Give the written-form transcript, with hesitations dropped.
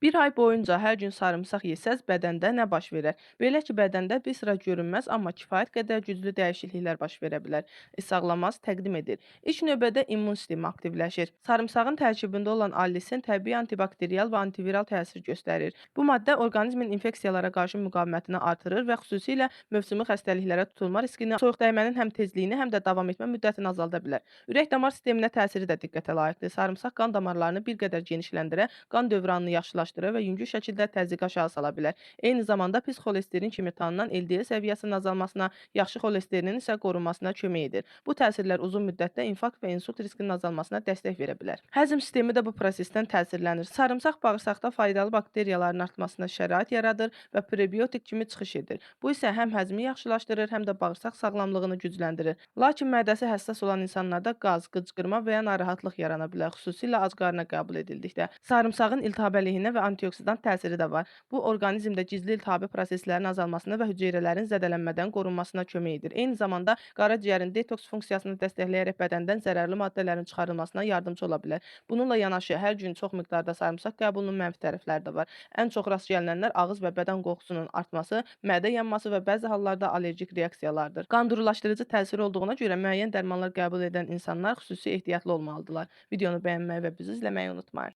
Bir ay boyunca hər gün sarımsaq yesəz bədəndə nə baş verər? Belə ki, bədəndə bir sıra görünməz, amma kifayət qədər güclü dəyişikliklər baş verə bilər. Sağlamaz təqdim edir. İlk növbədə immun sistemi aktivləşir. Sarımsağın tərkibində olan allisin təbii antibakterial və antiviral təsir göstərir. Bu maddə orqanizmin infeksiyalara qarşı müqavimətini artırır və xüsusilə mövsümi xəstəliklərə tutulma riskini, soyuq dəymənin həm tezliyini, həm də davam etmə müddətini azalda bilər. Ürək-damar sisteminə təsiri də diqqətə layiqdir. Sarımsaq qan damarlarını bir qədər genişləndirə, qan dövranını yaxşılaşdırır və yüngül şəkildə təzyiqi aşağı sala bilər. Eyni zamanda pis xolesterin kimi tanınan LDL səviyyəsinin azalmasına, yaxşı xolesterinin isə qorunmasına kömək edir. Bu təsirlər uzun müddətdə infarkt və insult riskinin azalmasına dəstək verə bilər. Həzm sistemi də bu prosesdən təsirlənir. Sarımsaq bağırsaqda faydalı bakteriyaların artmasına şərait yaradır və prebiotik kimi çıxış edir. Bu isə həm həzmi yaxşılaşdırır, həm də bağırsaq sağlamlığını gücləndirir. Lakin mədəsi həssas olan insanlarda qaz, qıcqırma və ya narahatlıq yarana bilər, xüsusilə ac qarına qəbul edildikdə. Sarımsağın iltihab əleyhinə və antioksidant təsiri də var. Bu, orqanizmdə gizli iltihabi proseslərin azalmasına və hüceyrələrin zədələnmədən qorunmasına kömək edir. Eyni zamanda qaraciyərin detoks funksiyasını dəstəkləyərək bədəndən zərərli maddələrin çıxarılmasına yardımcı ola bilər. Bununla yanaşı, hər gün çox miqdarda sarımsaq qəbulunun mənfi tərəfləri də var. Ən çox rast gəlinənlər ağız və bədən qoxusunun artması, mədə yanması və bəzi hallarda allergik reaksiyalardır. Qan durulaşdırıcı təsiri olduğuna görə müəyyən dərmanlar qəbul edən insanlar xüsusi ehtiyatlı olmalıdırlar. Videonu bəyənməyi və bizi izləməyi unutmayın.